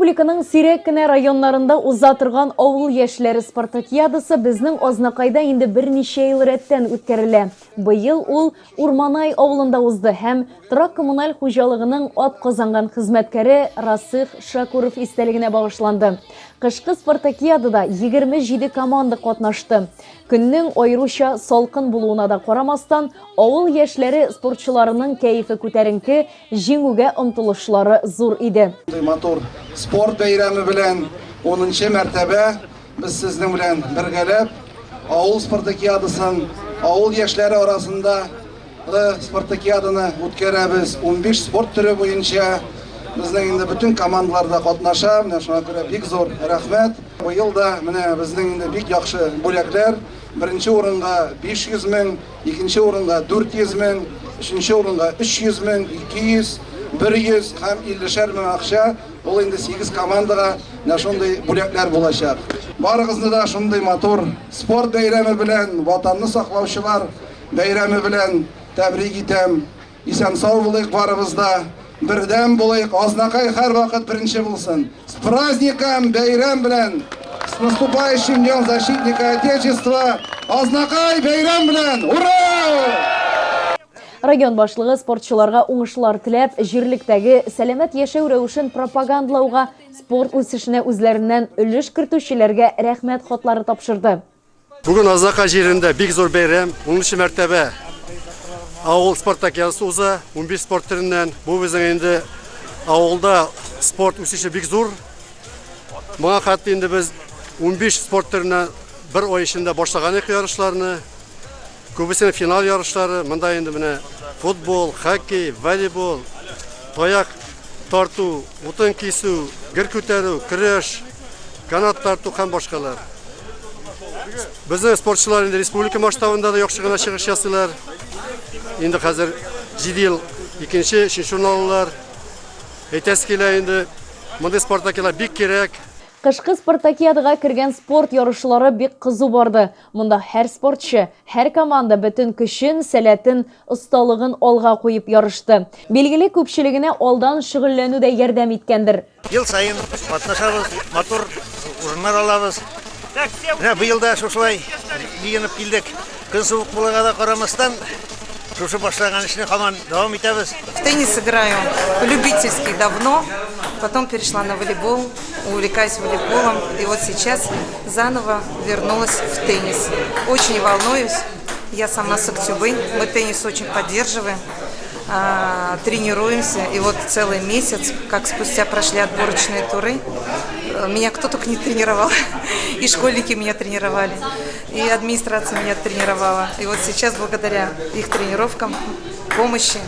Республиканың сирәк кенә районнарында уза торган авыл яшьләре спартакиадасы безнең Азнакайда инде берничә ел рәттән үткәрелә. Быел ул Урманай авылында узды һәм торак-коммуналь хуҗалыгының атказанган хезмәткәре Расых Шакуров истәлегенә багышланды. Кышкы спартакиадада 27 команда катнашты. Көннең аеруча салкын булуына да карамастан, авыл яшьләре спортчыларының кәефе күтәренке, җиңүгә омтылышлары зур иде. Шундый матур спорт бәйрәме белән унынчы мәртәбә без сезнең белән бергәләп авыл спартакиадасын, авыл яшьләре арасында спартакиаданы үткәрәбез. 15 спорт төре буенча безнең инде бөтен командалар да катнаша. Менә шуңа күрә бик зур рәхмәт. Быел да менә безнең инде бик яхшы бүләкләр. Беренче урынга 500 мең, икенче урынга 400 мең, өченче урынга 300 мең, 200, 100 һәм 50 мең акча. Ул инде 8 командага менә шундый бүләкләр булачак. Барыгызны да шундый матур спорт бәйрәме белән, Ватанны саклаучылар бәйрәме белән тәбрик итәм. Исән-сау булыйк барыбыз да, бердәм булыйк, Азнакай һәрвакыт беренче булсын. С праздником, бәйрәм белән! С наступающим Днем Защитника Отечества! Азнакай, бәйрәм белән! Ура! Район башлыгы спортчыларга уңышлар теләп, җирлектәге сәламәт яшәү рәвешен пропагандалауга, спорт үсешенә үзләреннән өлеш кертүчеләргә рәхмәт хатлары тапшырды. Бүген Азака җирендә бик зур бәйрәм, унынчы мәртәбә авыл спартакиадасы уза, 15 спорт төреннән. Бу безнең инде авылда спорт үсеше бик зур. Моңа хәтле инде без 15 спорт төреннән бер ай эчендә башлаган идек ярышларны. Күбесенең финал ярышлары, монда инде менә футбол, хоккей, волейбол, таяк тарту, утын кисү, гер күтәрү, көрәш, канат тарту һәм башкалар. Безнең спортчылар инде республика масштабында да яхшы гына чыгыш ясыйлар. Инде хәзер 7 ел икенче, өченче урын алалар. Әйтәсе килә инде, мондый спартакиада бик кирәк. Кышкы спартакиадага кергән спорт ярышлары бик кызу барды. Монда һәр спортчы, һәр команда бөтен көчен, сәләтен, осталыгын алга куеп ярышты. Билгеле, күпчелегенә алдан шөгыльләнү дә ярдәм иткәндер. Ел саен катнашабыз, матур урыннар алабыз. Менә быел да шушылай җыенып килдек. Көн суык булуга да карамастан, шушы башлаган эшне һаман дәвам итәбез. В теннис играю любительский давно, потом перешла на волейбол, увлекаюсь волейболом. И вот сейчас заново вернулась в теннис. Очень волнуюсь. Я сама с Актюбы. Мы теннис очень поддерживаем, тренируемся. И вот целый месяц, как спустя прошли отборочные туры, меня кто только не тренировал. И школьники меня тренировали, и администрация меня тренировала. И вот сейчас, благодаря их тренировкам, помощи,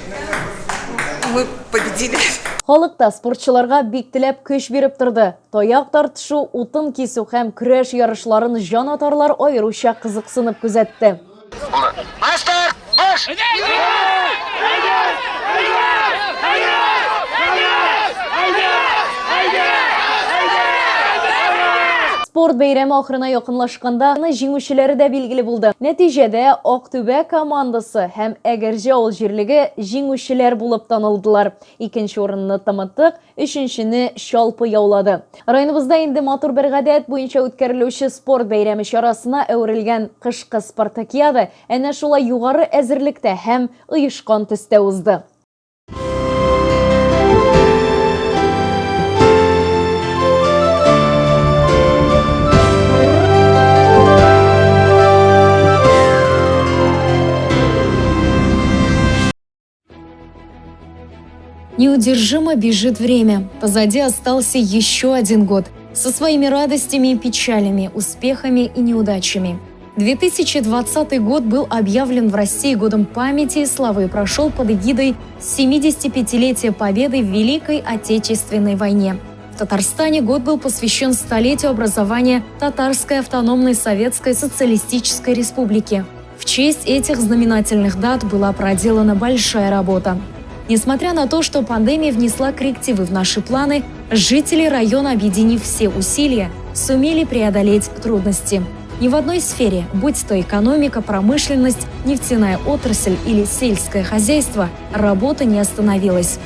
мы победили. Халык та спортчыларга бик теләп көч биреп торды. Таяк тартышу, утын кисү һәм көрәш ярышларын җанатарлар аеруча кызыксынып күзәтте. Спорт бәйрәме ахырына якынлашканда, җиңүчеләре дә билгеле булды. Нәтиҗәдә, Актүбә командасы һәм Әгерҗе авыл җирлеге җиңүчеләр булып танылдылар. Икенче урынны Тымытык, Өченчене Чалпы яулады. Районыбызда инде матур бер гадәт буенча үткәрелүче спорт бәйрәме чарасына әверелгән кышкы спартакиада әнә шулай югары әзерлектә һәм оешкан төстә узды. Неудержимо бежит время. Позади остался еще один год. Со своими радостями и печалями, успехами и неудачами. 2020 год был объявлен в России годом памяти и славы и прошел под эгидой 75-летия победы в Великой Отечественной войне. В Татарстане год был посвящен столетию образования Татарской автономной Советской Социалистической Республики. В честь этих знаменательных дат была проделана большая работа. Несмотря на то, что пандемия внесла коррективы в наши планы, жители района, объединив все усилия, сумели преодолеть трудности. Ни в одной сфере, будь то экономика, промышленность, нефтяная отрасль или сельское хозяйство, работа не остановилась.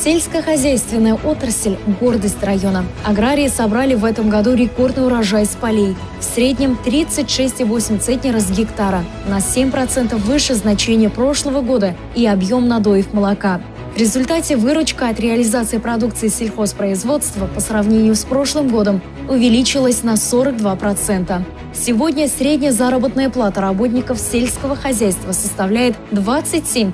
Сельскохозяйственная отрасль – гордость района. Аграрии собрали в этом году рекордный урожай с полей. В среднем 36,8 центнера с гектара. На 7% выше значения прошлого года и объем надоев молока. В результате выручка от реализации продукции сельхозпроизводства по сравнению с прошлым годом увеличилась на 42%. Сегодня средняя заработная плата работников сельского хозяйства составляет 27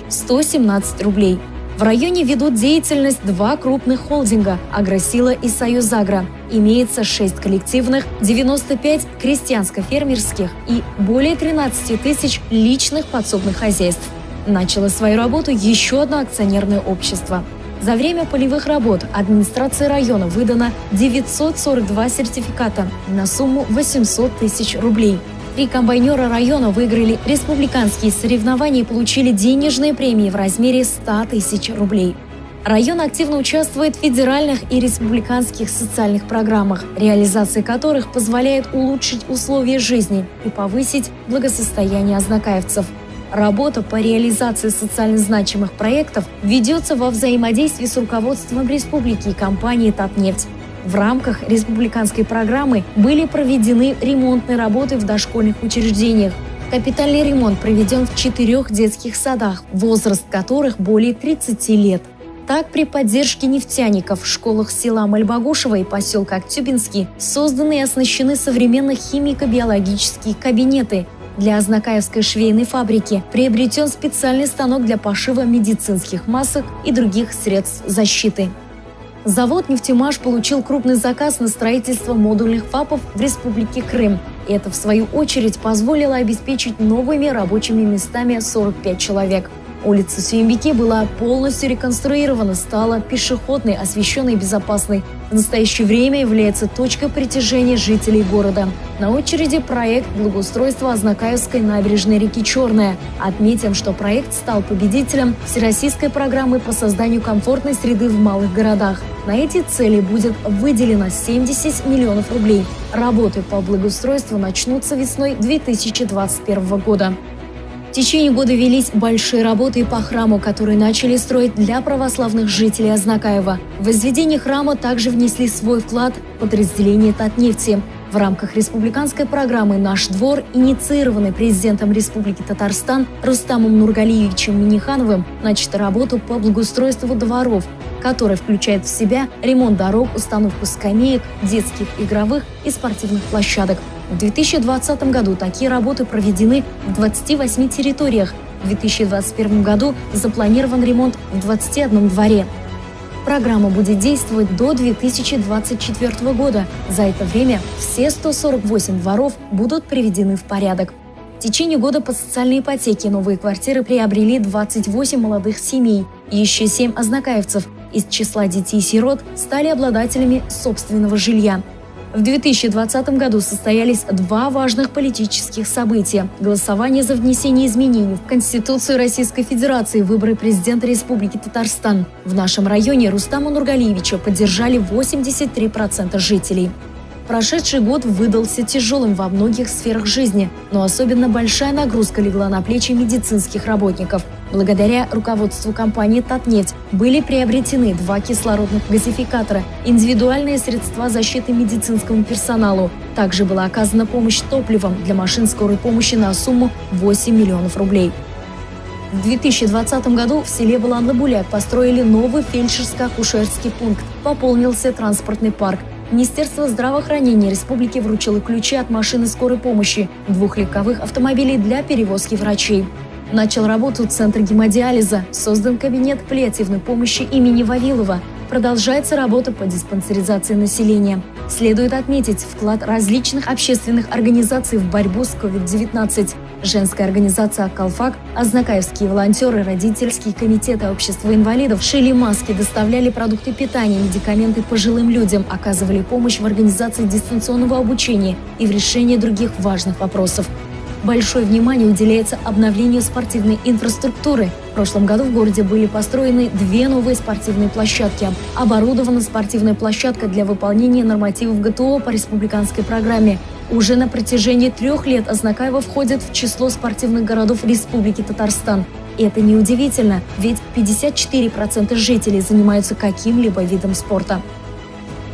117 рублей. В районе ведут деятельность два крупных холдинга – «Агросила» и «Союзагро». Имеется 6 коллективных, 95 крестьянско-фермерских и более 13 тысяч личных подсобных хозяйств. Начало свою работу еще одно акционерное общество. За время полевых работ администрации района выдано 942 сертификата на сумму 800 тысяч рублей. Три комбайнера района выиграли республиканские соревнования и получили денежные премии в размере 100 тысяч рублей. Район активно участвует в федеральных и республиканских социальных программах, реализация которых позволяет улучшить условия жизни и повысить благосостояние азнакаевцев. Работа по реализации социально значимых проектов ведется во взаимодействии с руководством республики и компанией «Татнефть». В рамках республиканской программы были проведены ремонтные работы в дошкольных учреждениях. Капитальный ремонт проведен в 4 детских садах, возраст которых более 30 лет. Так, при поддержке нефтяников в школах села Мальбагушево и поселка Актюбинский созданы и оснащены современные химико-биологические кабинеты. Для Азнакаевской швейной фабрики приобретен специальный станок для пошива медицинских масок и других средств защиты. Завод «Нефтемаш» получил крупный заказ на строительство модульных ФАПов в Республике Крым. Это, в свою очередь, позволило обеспечить новыми рабочими местами 45 человек. Улица Сююмбике была полностью реконструирована, стала пешеходной, освещенной и безопасной. В настоящее время является точкой притяжения жителей города. На очереди проект благоустройства Азнакаевской набережной реки Черная. Отметим, что проект стал победителем всероссийской программы по созданию комфортной среды в малых городах. На эти цели будет выделено 70 миллионов рублей. Работы по благоустройству начнутся весной 2021 года. В течение года велись большие работы по храму, который начали строить для православных жителей Азнакаева. В возведение храма также внесли свой вклад подразделение «Татнефти». В рамках республиканской программы «Наш двор», инициированной президентом Республики Татарстан Рустамом Нургалиевичем Миннихановым, начата работу по благоустройству дворов, которая включает в себя ремонт дорог, установку скамеек, детских игровых и спортивных площадок. В 2020 году такие работы проведены в 28 территориях. В 2021 году запланирован ремонт в 21 дворе. Программа будет действовать до 2024 года. За это время все 148 дворов будут приведены в порядок. В течение года по социальной ипотеке новые квартиры приобрели 28 молодых семей. Еще 7 азнакаевцев из числа детей-сирот стали обладателями собственного жилья. В 2020 году состоялись два важных политических события – голосование за внесение изменений в Конституцию Российской Федерации и выборы президента Республики Татарстан. В нашем районе Рустама Нургалиевича поддержали 83% жителей. Прошедший год выдался тяжелым во многих сферах жизни, но особенно большая нагрузка легла на плечи медицинских работников. Благодаря руководству компании «Татнефть» были приобретены 2 кислородных газификатора, индивидуальные средства защиты медицинскому персоналу. Также была оказана помощь топливом для машин скорой помощи на сумму 8 миллионов рублей. В 2020 году в селе Баланлы-Буляк построили новый фельдшерско-акушерский пункт, пополнился транспортный парк. Министерство здравоохранения республики вручило ключи от машины скорой помощи, 2 легковых автомобилей для перевозки врачей. Начал работу Центр гемодиализа, создан кабинет паллиативной помощи имени Вавилова. Продолжается работа по диспансеризации населения. Следует отметить вклад различных общественных организаций в борьбу с COVID-19. Женская организация «Калфак», азнакаевские волонтеры, родительские комитеты общества инвалидов шили маски, доставляли продукты питания, медикаменты пожилым людям, оказывали помощь в организации дистанционного обучения и в решении других важных вопросов. Большое внимание уделяется обновлению спортивной инфраструктуры. В прошлом году в городе были построены 2 новые спортивные площадки. Оборудована спортивная площадка для выполнения нормативов ГТО по республиканской программе. Уже на протяжении 3 лет Азнакаево входит в число спортивных городов Республики Татарстан. Это неудивительно, ведь 54% жителей занимаются каким-либо видом спорта.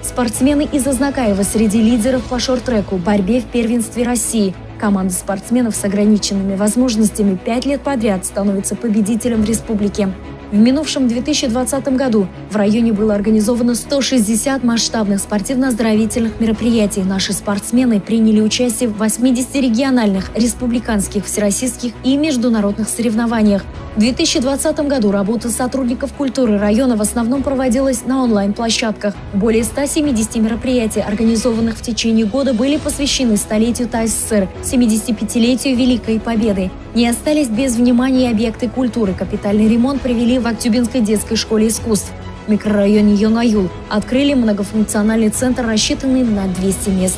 Спортсмены из Азнакаева среди лидеров по шорт-треку, борьбе в первенстве России. Команда спортсменов с ограниченными возможностями 5 лет подряд становится победителем в республике. В минувшем 2020 году в районе было организовано 160 масштабных спортивно-оздоровительных мероприятий. Наши спортсмены приняли участие в 80 региональных, республиканских, всероссийских и международных соревнованиях. В 2020 году работа сотрудников культуры района в основном проводилась на онлайн-площадках. Более 170 мероприятий, организованных в течение года, были посвящены столетию ТАССР, 75-летию Великой Победы. Не остались без внимания объекты культуры. Капитальный ремонт провели в Актюбинской детской школе искусств. В микрорайоне Йонаюл открыли многофункциональный центр, рассчитанный на 200 мест.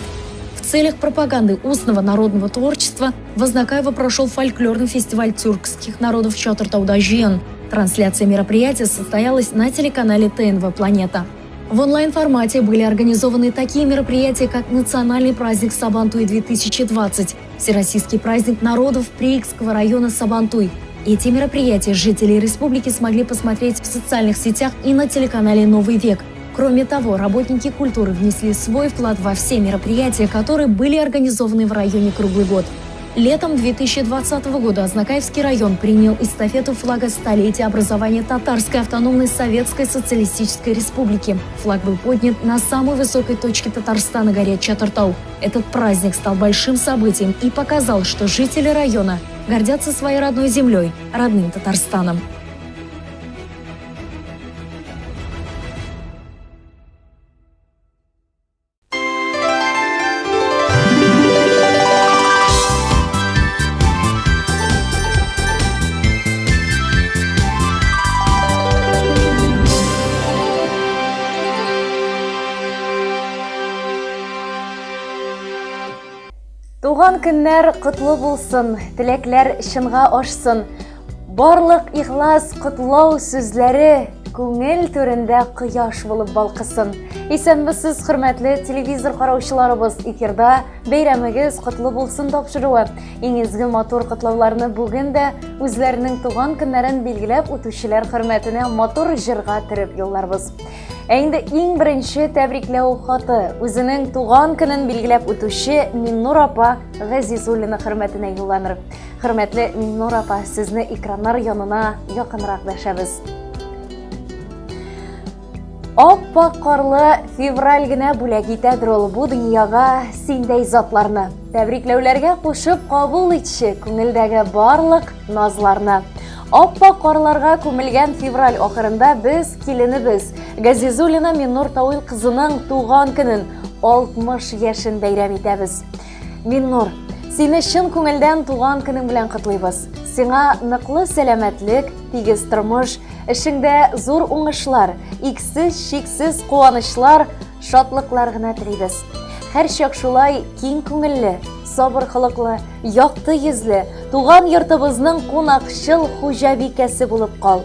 В целях пропаганды устного народного творчества в Азнакаево прошел фольклорный фестиваль тюркских народов Чатыртауда Жиен. Трансляция мероприятия состоялась на телеканале ТНВ «Планета». В онлайн-формате были организованы такие мероприятия, как Национальный праздник Сабантуй-2020, Всероссийский праздник народов Приикского района Сабантуй. Эти мероприятия жители республики смогли посмотреть в социальных сетях и на телеканале «Новый век». Кроме того, работники культуры внесли свой вклад во все мероприятия, которые были организованы в районе круглый год. Летом 2020 года Азнакаевский район принял эстафету флага столетия образования Татарской автономной Советской Социалистической Республики. Флаг был поднят на самой высокой точке Татарстана, горе Чатыртау. Этот праздник стал большим событием и показал, что жители района гордятся своей родной землей, родным Татарстаном. Туган көннәр котлы булсын, теләкләр чынга ашсын. Барлык ихлас котлау сүзләре күңел түрендә кояш булып балкысын. Исәнмесез, хөрмәтле телевизор караучыларыбыз, эфирда бәйрәмегез котлы булсын тапшыруы. Иң изге матур котлауларны бүген дә үзләренең туган көннәрен билгеләп үтүчеләр хөрмәтенә матур җырга төреп юлларбыз. Ә инде иң беренче тәбрикләү хаты үзенең туган көнен билгеләп үтүче Миннур апа Газизуллина хөрмәтенә юлланыр. Хөрмәтле Миннур апа, сезне экраннар янына якынрак дәшәбез. Аппак карлы февраль генә бүләк итәдер ул бу дөньяга синдәй затларны. Тәбрикләүләргә кушып кабул итче күңелдәге барлык назларны. Аппак карларга күмелгән февраль ахырында без киленебез Газизуллина Миннур Тауил кызының туган көнен 60 яшен бәйрәм итәбез. Миннур, сине чын күңелдән туган көнең белән котлыйбыз. Сиңа ныклы сәламәтлек, тигез тормыш, эшеңдә зур уңышлар, иксез-чиксез куанычлар, шатлыклар гына телибез. Һәрчак шулай киң күңелле, сабыр холыклы, якты йөзле, туган йортыбызның кунакчыл хуҗабикәсе булып кал.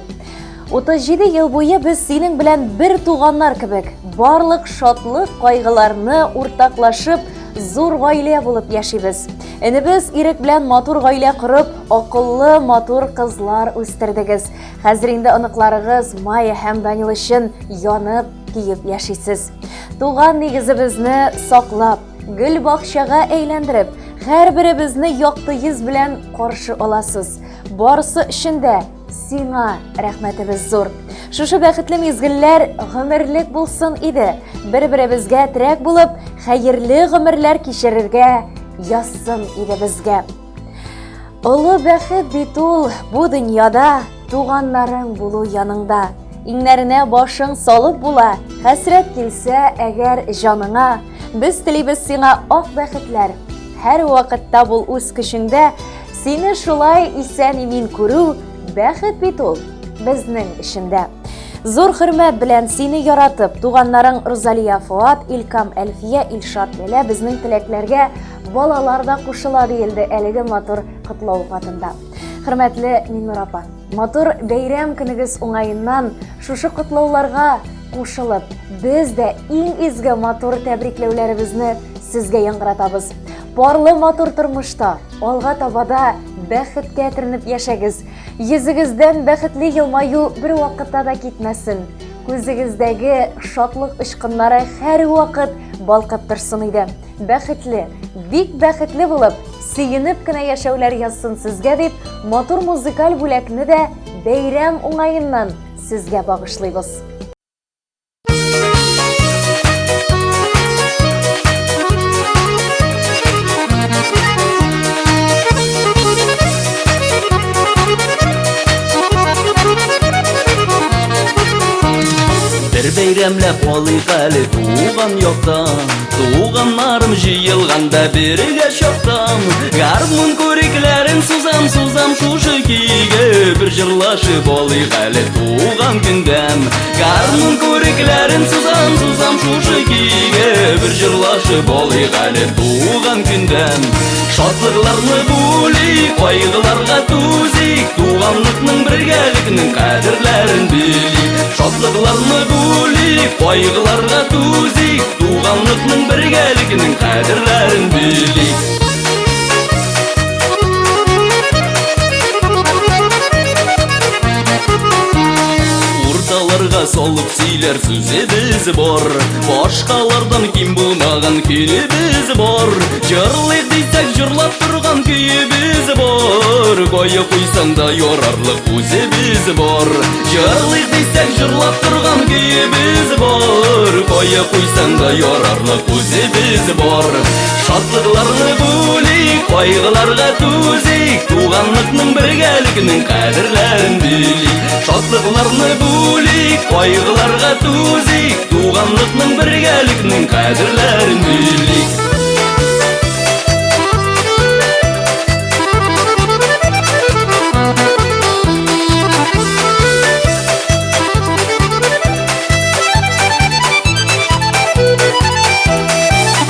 37 ел буе без синең белән бер туганнар кебек, барлык шатлык, кайгыларны уртаклашып, зур гаилә булып яшибез. Энебез Ирек белән матур гаилә корып, акыллы, матур кызлар үстердегез. Хәзер инде оныкларыгыз Майя һәм Данил өчен янып, көеп яшисез. Туган нигезебезне саклап, гөл бакчага әйләндереп, һәрберебезне якты йөз белән каршы аласыз. Барысы өчен дә Сиңа рәхмәтебез зур. Шушы бәхетле мизгелләр гомерлек булсын иде. Бер-беребезгә терәк булып, хәерле гомерләр кичерергә язсын иде безгә. Олы бәхет бит ул бу дөньяда туганнарың булу яныңда. Иңнәренә башың салып була, хәсрәт килсә әгәр җаныңа. Без телибез сиңа ак бәхетләр. Һәр вакытта бул үз көчеңдә, Сине шулай исән-имин күрү бәхет бит ул безнең эшендә. Зур хөрмәт белән сине яратып, туганнарың Рузалия Фуат, Илкам Әлфия, Илшат Ләлә безнең теләкләргә балалар да кушыла диелде әлеге матур котлау хатында. Хөрмәтле Миннур апа, матур бәйрәм көнегез уңаеннан шушы котлауларга кушылып, без дә иң изге матур тәбрикләүләребезне сезгә яңгыратабыз. Парлы матур тормышта алга таба да бәхеткә төренеп яшәгез. Йөзегездән бәхетле елмаю бер вакытта да китмәсен. Күзегездәге шатлык очкыннары һәрвакыт балкып торсын иде. Бәхетле, бик бәхетле булып, сөенеп кенә яшәүләр язсын сезгә дип, матур музыкаль бүләкне дә бәйрәм уңаеннан сезгә багышлыйбыз. Бер бәйрәмләп алыйк әле туган яктан Туганнарым җыелганда бергә чактан Гармун күрекләрен сузам, сузам шушы көйгә Бер җырлашып алыйк әле туган көндән Гармун күрекләрен сузам, сузам шушы көйгә Бер җырлашып алыйк әле туган көндән Шатлыкларны бүлик, кайгыларга түзик, Туганлыкның, бергәлекнең кадерләрен белик. Шатлыкларны бүлик, кайгыларга түзик, Туганлыкның, бергәлекнең кадерләрен белик. Урталарга салып сөйләр сүзебез бар, Башкалардан ким булмаган көебез бар. Җырлыйк дисәк, җырлап торган көебез бар. Кая куйсаң да ярарлык үзебез бар. Җырлыйк дисәк, җырлап торган көебез бар. Кая куйсаң да ярарлык үзебез бар. Шатлыкларны бүлик, кайгыларга түзик, Туганлыкның, бергәлекнең кадерләрен белик. Шатлыкларны бүлик, кайгыларга түзик, Туганлыкның, бергәлекнең кадерләрен белик.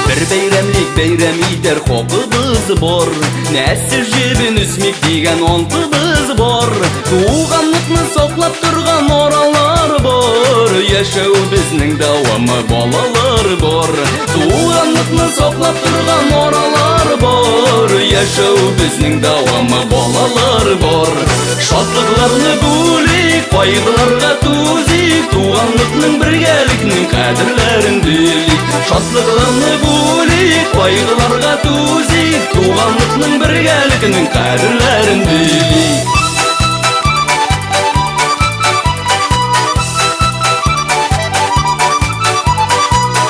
Бер бәйрәмлек бәйрәм итәр хакыбыз бар, Нәсел җебен өзмик дигән антыбыз бар. Туганлыкны саклап торган аралар бар, Яшәү безнең дәвамы балалар бар. Туганлыкны саклап торган аралар бар, Яшәү безнең дәвамы балалар бар. Шатлыкларны бүлик, кайгыларга түзик, Туганлыкның, бергәлекнең кадерләрен белик. Шатлыкларны бүлик, кайгыларга түзик, Туганлыкның, бергәлекнең кадерләрен белик.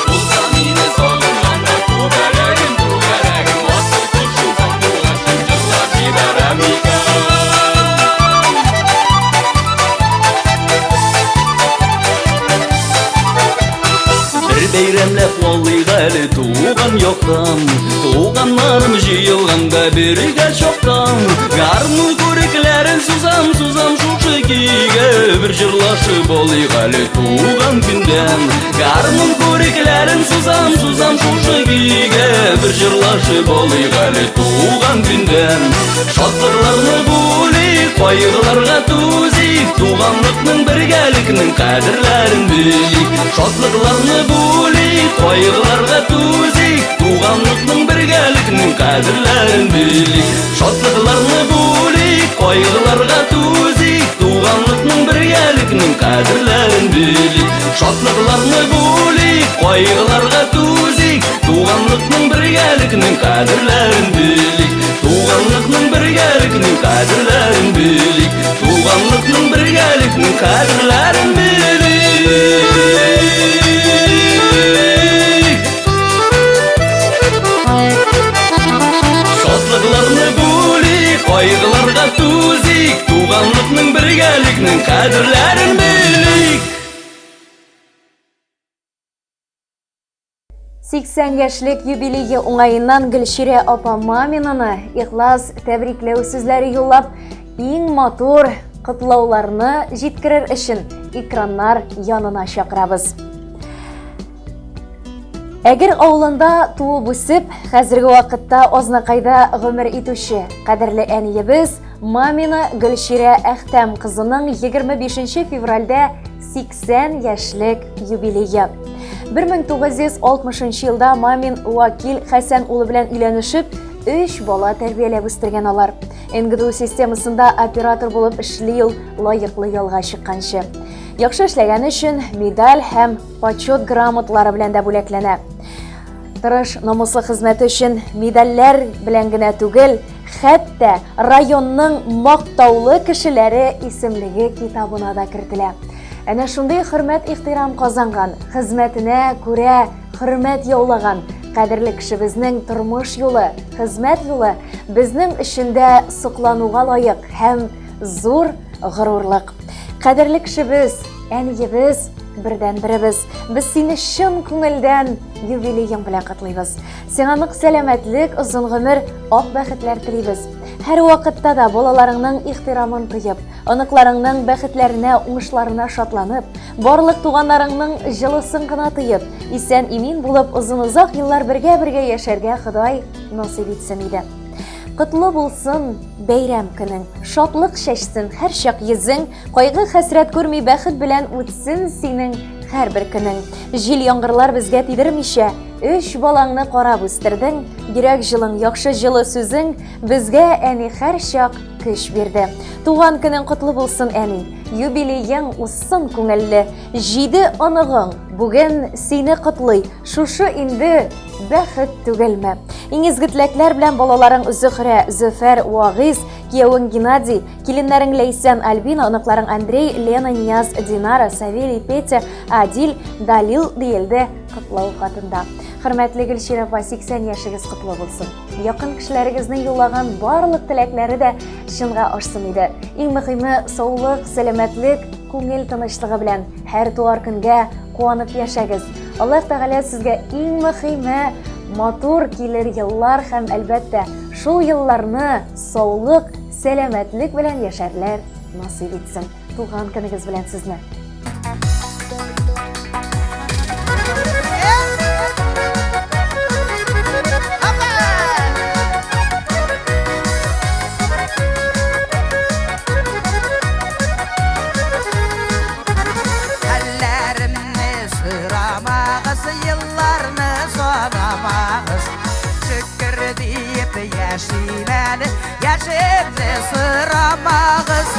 Булса мине сагынганда күбәләгем, түгәрәгем, Асыл кошым, сандугачым җырлап җибәрәм икән. Бер бәйрәмләп алыйк әле туган яктан, Туганнарым җыелганда бергә чактан. Гармун күрекләрен сузам, сузам шушы көйгә, Бер җырлашып алыйк әле туган көндән. Гармун күрекләрен сузам, сузам шушы көйгә, Бер җырлашып алыйк әле туган көндән. Шатлыкларны бүлик, кайгыларга түзик, Туганлыкның, бергәлекнең кадерләрен белик. Шатлыкларны бүлик, кайгыларга түзик, Туганлыкның, бергәлекнең кадерләрен белик. Шатлыкларны бүлик, кайгыларга түзик, Туганлыкның, бергәлекнең кадерләрен белик. Шатлыкларны бүлик, кайгыларга түзик, Туганлыкның, бергәлекнең кадерләрен белик. Туганлыкның, бергәлекнең кадерләрен белик. Туганлыкның, бергәлекнең кадерләрен белик. Шатлыкларны бүлик, кайгыларга түзик, Туганлыкның, бергәлекнең кадерләрен белик. 80 яшьлек юбилее уңаеннан Гөлчирә апа Маминаны ихлас тәбрикләү сүзләре юллап, иң матур котлауларны җиткерер өчен экраннар янына чакырабыз. Әгер авылында туып үсеп, хәзерге вакытта Азнакайда гомер итүче кадерле әниебез Мамина Гөлчирә Әхтәм кызының 25 февральдә 80 яшьлек юбилее. 1960 елда Мамин Вакил Хәсән улы белән өйләнешеп, Өч бала тәрбияләп үстергән алар. НГДУ системасында оператор булып эшли ул лаеклы ялга чыкканчы. Яхшы эшләгән өчен медаль һәм почет грамоталары белән дә бүләкләнә. Тырыш, намуслы хезмәте өчен медальләр белән генә түгел, хәтта районның мактаулы кешеләре исемлеге китабына да кертелә. Әнә шундый хөрмәт-ихтирам казанган, хезмәтенә күрә хөрмәт яулаган кадерле кешебезнең тормыш юлы, хезмәт юлы безнең өчен дә соклануга лаек һәм зур горурлык. Кадерле кешебез, әниебез, бердәнберебез. Без сине чын күңелдән юбилеең белән котлыйбыз. Сиңа нык сәламәтлек, озын гомер, ак бәхетләр телибез. Һәр вакытта да балаларыңның ихтирамын тоеп, оныкларыңның бәхетләренә, уңышларына шатланып, барлык туганнарыңның җылысын гына тоеп, исән-имин булып, озын-озак еллар бергә-бергә яшәргә Ходай насыйп итсен иде. Котлы булсын бәйрәм көнең, шатлык чәчсен һәрчак йөзең, кайгы-хәсрәт күрми бәхет белән үтсен синең һәрбер көнең. Җил-яңгырлар безгә тидермичә, өч балаңны карап үстердең, йөрәк җылың, яхшы җылы сүзең безгә, әни, һәрчак көч бирде. Туган көнең котлы булсын, әни. Юбилеең узсын күңелле. Җиде оныгың бүген сине котлый. Шушы инде бәхет түгелме? Иң изге теләкләр белән балаларың Зөһрә, Зөфәр, Вагиз, киявең Геннадий, киленнәрең Ләйсән, Альбина, оныкларың Андрей, Лена, Нияз, Динара, Савелий, Петя, Адил, Далил диелде котлау хатында. Хөрмәтле Гөлчирә апа, 80 яшегез котлы булсын. Якын кешеләрегезнең юллаган барлык теләкләре дә чынга ашсын иде. Иң мөһиме саулык, сәламәтлек, күңел тынычлыгы белән һәр туар көнгә куанып яшәгез. Аллаһ Тәгалә сезгә иң мөһиме матур килер еллар һәм әлбәттә шул елларны саулык, сәламәтлек белән яшәрләр насыйп итсен. Туган көнегез белән сезне! Яшемне сорамагыз,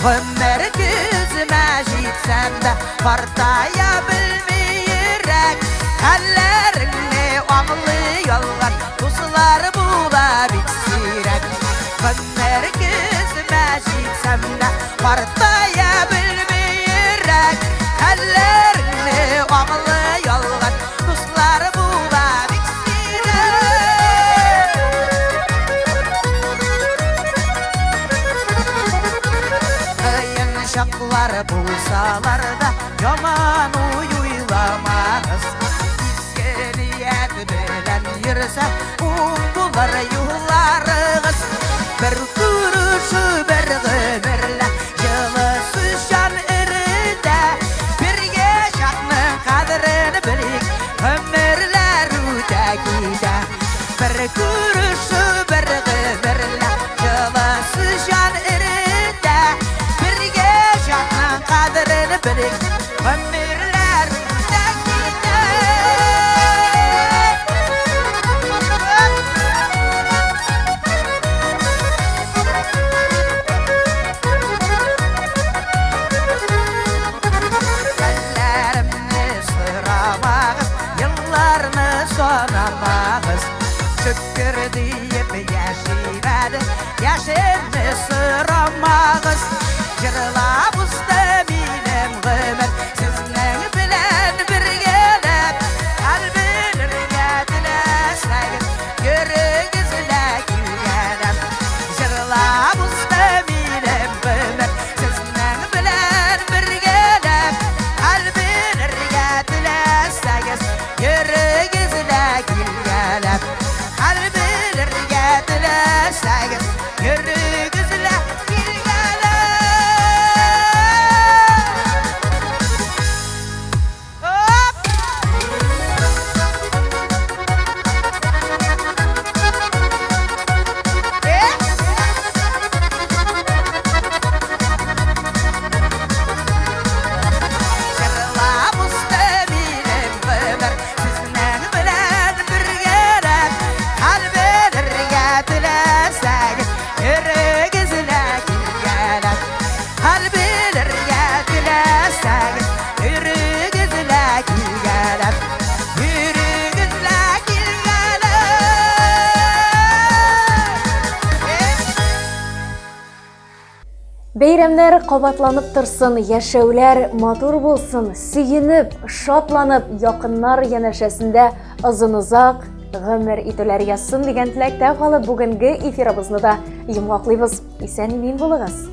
гомер көземә җитсәм дә, картая белми йөрәк. Хәлләреңне аңлый алган дуслар була бик сирәк. Гомер көземә җитсәм дә, картая белми йөрәк. Хәлләреңне аңлый алган дуслар була бик сирәк. Кыен чаклар булсалар да, яман уй уйламагыз. Изге ният белән йөрсә, уң булыр юлларыгыз. Бер күрешү, бер гомерлә, җылы сүз җан эретә. Бергә чакның кадерен белик, гомерләр үтә китә. Бер күрешү, бер гомерлә, җылы сүз җан эретә. Бергә чакның кадерен белик, гомерләр үтә китә. Хәлләремне сорамагыз, елларны санамагыз. Шөкер диеп яшим әле, яшемне сорамагыз. Җырлап узды минем гомер, сезнең белән бергәләп. Хәл белергә теләсәгез, йөрегез лә килгәләп. Җырлап узды минем гомер, сезнең белән бергәләп. Хәл белергә теләсәгез, йөрегез лә килгәләп. Хәл белергә теләсәгез, йөрегез лә килгәләп. Бәйрәмнәр кабатланып торсын, яшәүләр матур булсын, сөенеп, шатланып, якыннар янәшәсендә озын-озак гомер итүләр язсын дигән теләктә калып, бүгенге эфирыбызны да йомгаклыйбыз. Исән-имин булыгыз!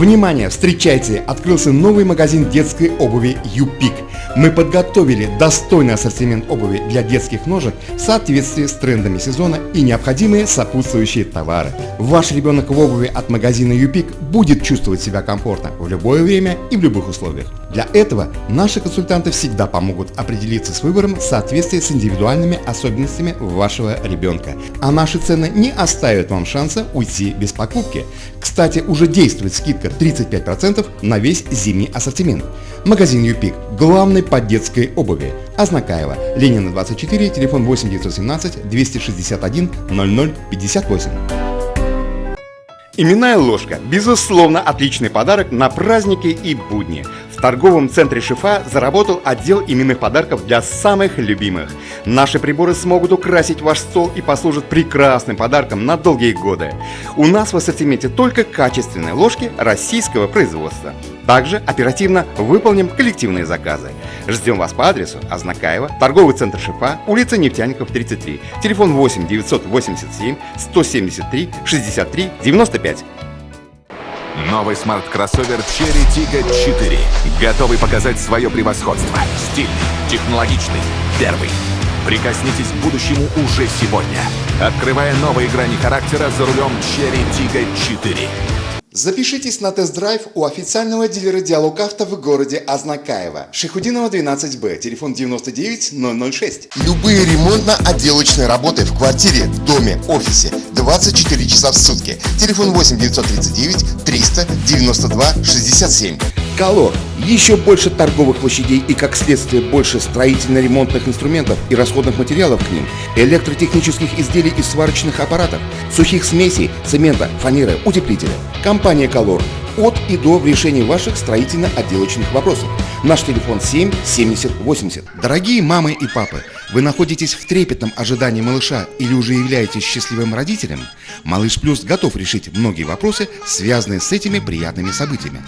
Внимание! Встречайте! Открылся новый магазин детской обуви «Юпик». Мы подготовили достойный ассортимент обуви для детских ножек в соответствии с трендами сезона и необходимые сопутствующие товары. Ваш ребенок в обуви от магазина «Юпик» будет чувствовать себя комфортно в любое время и в любых условиях. Для этого наши консультанты всегда помогут определиться с выбором в соответствии с индивидуальными особенностями вашего ребенка. А наши цены не оставят вам шанса уйти без покупки. Кстати, уже действует скидка 35% на весь зимний ассортимент. Магазин «Юпик» – главный по детской обуви. Азнакаево, Ленина 24, телефон 8 917 261 00 58. Именная ложка – безусловно, отличный подарок на праздники и будни. В торговом центре «Шифа» заработал отдел именных подарков для самых любимых. Наши приборы смогут украсить ваш стол и послужат прекрасным подарком на долгие годы. У нас в ассортименте только качественные ложки российского производства. Также оперативно выполним коллективные заказы. Ждем вас по адресу Азнакаево, торговый центр «Шифа», улица Нефтяников, 33, телефон 8 987 173 63 95. Новый смарт-кроссовер Chery Tiggo 4. Готовый показать свое превосходство. Стильный, технологичный, первый. Прикоснитесь к будущему уже сегодня. Открывая новые грани характера за рулем Chery Tiggo 4. Запишитесь на тест-драйв у официального дилера «Диалог Авто» в городе Азнакаево. Шайхутдинова 12Б, телефон 99 006. Любые ремонтно-отделочные работы в квартире, доме, офисе 24 часа в сутки. Телефон 8 939 392 67. Колор. Еще больше торговых площадей и, как следствие, больше строительно-ремонтных инструментов и расходных материалов к ним, электротехнических изделий и сварочных аппаратов, сухих смесей, цемента, фанеры, утеплителя. Компания «Колор» от и до в решении ваших строительно-отделочных вопросов. Наш телефон 7 70 80. Дорогие мамы и папы, вы находитесь в трепетном ожидании малыша или уже являетесь счастливым родителем? Малыш Плюс готов решить многие вопросы, связанные с этими приятными событиями.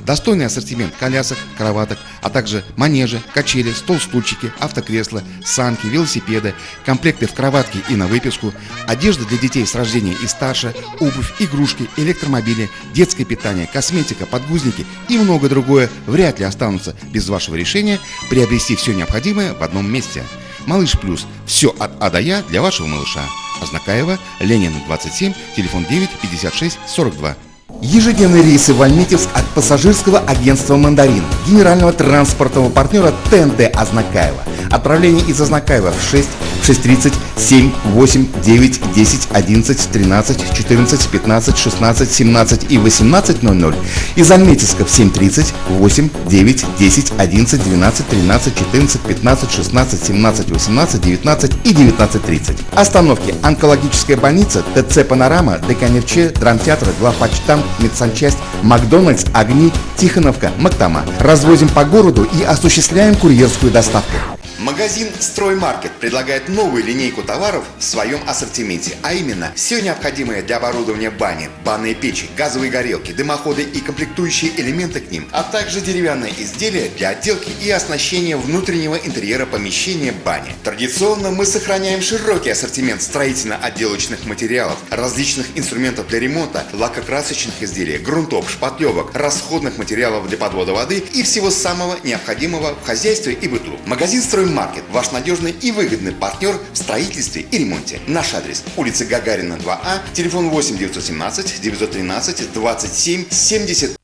Достойный ассортимент колясок, кроваток, а также манежи, качели, стол-стульчики, автокресла, санки, велосипеды, комплекты в кроватке и на выписку, одежда для детей с рождения и старше, обувь, игрушки, электромобили, детское питание, косметика, подгузники и многое другое вряд ли останутся без вашего решения приобрести все необходимое в одном месте. Малыш Плюс. Все от А до Я для вашего малыша. Азнакаево, Ленина 27, телефон 9 56 42. Ежедневные рейсы в Альметьевск от пассажирского агентства «Мандарин», генерального транспортного партнера ТНТ Азнакаево. Отправление из Азнакаева в 6, 6:30, 7, 8, 9, 10, 11, 13, 14, 15, 16, 17 и 18:00. Из Альметьевска в 7:30, 8, 9, 10, 11, 12, 13, 14, 15, 16, 17, 18, 19 и 19:30. Остановки: онкологическая больница, ТЦ «Панорама», ДК «Нефче», драмтеатр, главпочтамт, медсанчасть, Макдональдс, Огни, Тихоновка, Мактама. Развозим по городу и осуществляем курьерскую доставку. Магазин «Строймаркет» предлагает новую линейку товаров в своем ассортименте, а именно все необходимое для оборудования бани, банные печи, газовые горелки, дымоходы и комплектующие элементы к ним, а также деревянные изделия для отделки и оснащения внутреннего интерьера помещения бани. Традиционно мы сохраняем широкий ассортимент строительно-отделочных материалов, различных инструментов для ремонта, лакокрасочных изделий, грунтов, шпатлевок, расходных материалов для подвода воды и всего самого необходимого в хозяйстве и быту. Магазин «Строймаркет» – ваш надежный и выгодный партнер в строительстве и ремонте. Наш адрес: улица Гагарина, 2А, телефон 8 917 913 27 70.